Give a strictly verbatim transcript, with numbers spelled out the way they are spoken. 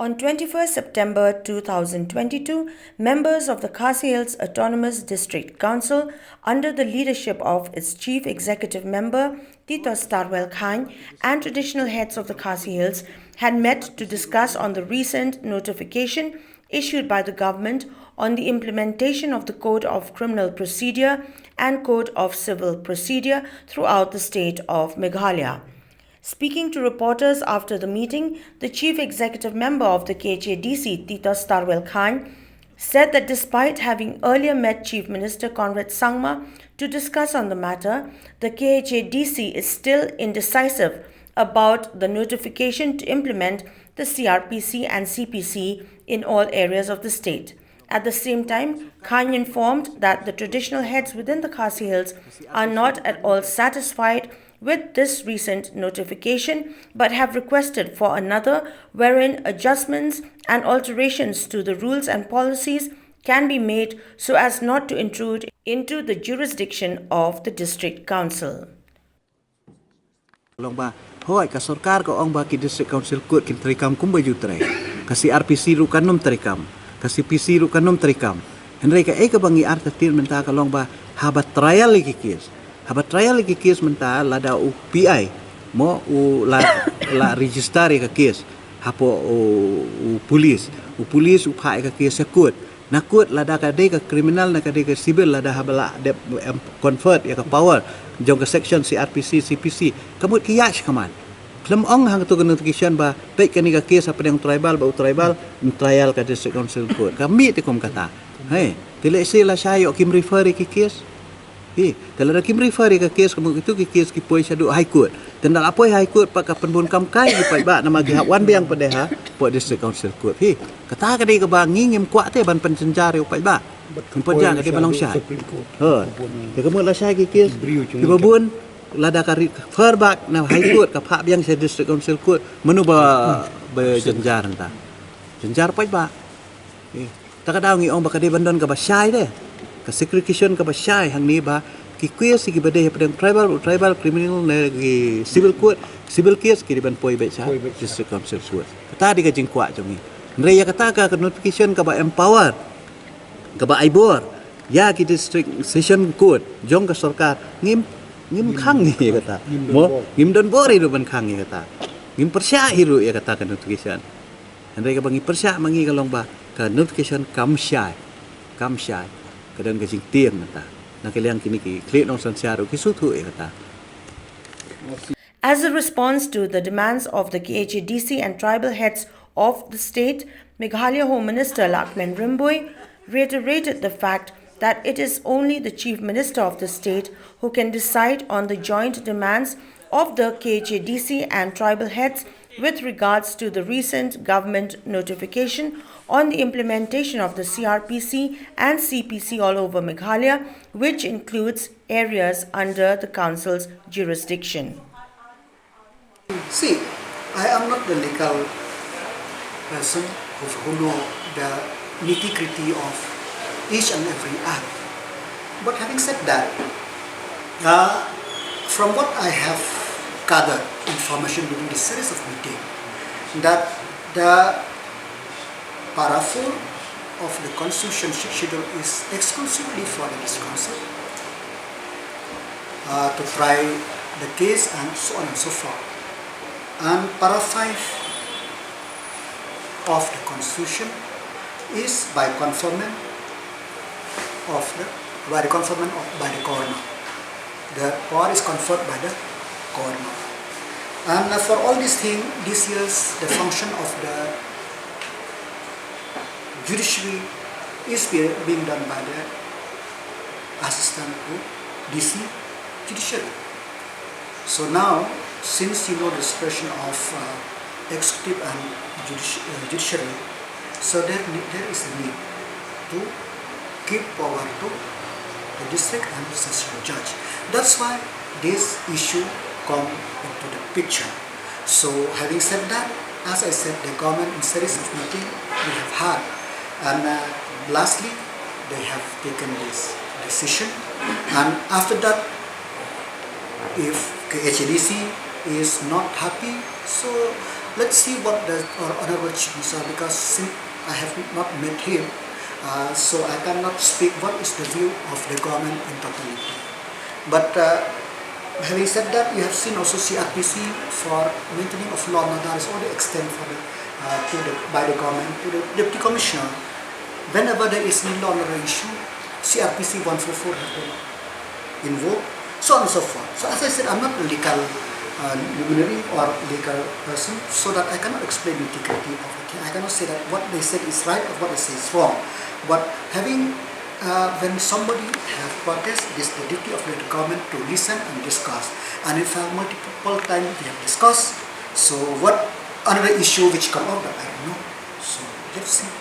On twenty-first September two thousand twenty-two, members of the Khasi Hills Autonomous District Council, under the leadership of its Chief Executive Member, Titos Tarwel Chyne, and traditional heads of the Khasi Hills, had met to discuss on the recent notification issued by the government on the implementation of the Code of Criminal Procedure and Code of Civil Procedure throughout the state of Meghalaya. Speaking to reporters after the meeting, the Chief Executive Member of the K H A D C, Titos Tarwel Chyne, said that despite having earlier met Chief Minister Conrad Sangma to discuss on the matter, the K H A D C is still indecisive about the notification to implement the C R P C and C P C in all areas of the state. At the same time, Chyne informed that the traditional heads within the Khasi Hills are not at all satisfied with this recent notification, but have requested for another wherein adjustments and alterations to the rules and policies can be made so as not to intrude into the jurisdiction of the district council. Long ba, hooid, ka sorkar ka ong ba ki District Council Court kin treikam kumba ju trei. Ka C R P C ruh kan nym treikam. Ka C P C ruh kan nym treikam. Hynrei kaei kaba ngi artatien mynta ka long ba, haba trial ïa ki case, haba trial ïa ki case mynta, lada u P I, mo, u la, la register ïa ka case hapoh u, u police, u police u phah ïa ka case sha court. Na court, lada ka dei ka criminal, na ka dei ka civil, lada haba la dep em, conferred ïa ka power jong ka section C R P C, C P C, ka mut ki ïaid shakhmat. Khlem ong hangto ka notification ba peit kane ka case hapdeng tribal bad u tribal, yn trial ka District Council Court. Ka mih te kum kata. Hei, te lehse lashai ïoh kim refer ïa ki case. Hi, te lada kim refer ïa ka case, ka mut kito ki case ki poi shaduh High Court. Te ynda la poi High Court pat, ka pynbun kam kai ki paidbah, namar ki hap wan biang pat de hapoh District Council Court. Hi, kata ka dei kaba ngi ngim kwah te ban pynjynjar ïa u paidbah. Ngim pynjynjar, ka dei ban long shai. Hooid. Te ka mut lashai ki case kiba bun, lada ka refer back na High Court, ka phah biang sha District Council Court, mano ba, ba jynjar hangta? Jynjar paidbah. Eh, ta ka daw ngi ong ba ka dei ban don kaba shai de. Ka segregation kaba shai hangne ba ki case kiba dei hapdeng tribal, u tribal, criminal, ne ki civil court, civil case ki dei ban poi beit sha District Council Court. Kata dei ka jingkwah jong ngi. Hynrei ïa kata ka, ka notification kaba empower, kaba ai bor ïa ki District Session Court jong ka sorkar, ngim, ngim khang ngi ïa kata. Mo, ngim don bor hi ruh ban khang ïa kata. Ngim pyrshah hi ruh ïa kata ka notification. Hynrei kaba ngi pyrshah ma ngi ka long ba ka notification kam shai. Kam shai. Ka don ka jingtieng mynta. Na ka liang kine ki khlieh nongsynshar ruh ki sngewthuh ïa kata. As a response to the demands of the K H A D C and tribal heads of the state, Meghalaya Home Minister Lahkmen Rymbui reiterated the fact that it is only the Chief Minister of the state who can decide on the joint demands of the K H A D C and tribal heads with regards to the recent government notification on the implementation of the C R P C and C P C all over Meghalaya, which includes areas under the council's jurisdiction. See, I am not the legal person who, who know the nitty-gritty of each and every act. But having said that, uh, from what I have gathered information during this series of meeting, that the para four of the constitution schedule is exclusively for the district council uh, to try the case and so on and so forth. And para five of the constitution is by conferment of the by the conferment of by the governor. The power is conferred by the governor. And uh, for all these things, this year's the function of the judiciary is be- being done by the assistant to D C judiciary. So now, since you know the separation of uh, executive and judici- uh, judiciary, so there, ne- there is a need to give power to the district and session judge. That's why this issue come into the picture. So having said that, as I said, the government in series of meeting we have had, and uh, lastly, they have taken this decision, and after that, if K H A D C is not happy, so Let's see what the uh, Honorable Chief Minister, because since I have not met him, uh, so I cannot speak what is the view of the government in totality. But uh, having said that, you have seen also C R P C for maintaining of law and order is already extended for the, uh, to the, by the government to the deputy commissioner. Whenever there is a law and order issue, C R P C one four four has been involved, so on and so forth. So as I said, I'm not a legal uh, luminary or legal person, so that I cannot explain the integrity of it. I cannot say that what they said is right or what they say is wrong. But having uh, when somebody have protest, it is the duty of the government to listen and discuss. And in fact, multiple times we have discussed. So what another issue which come out that I don't know. So let's see.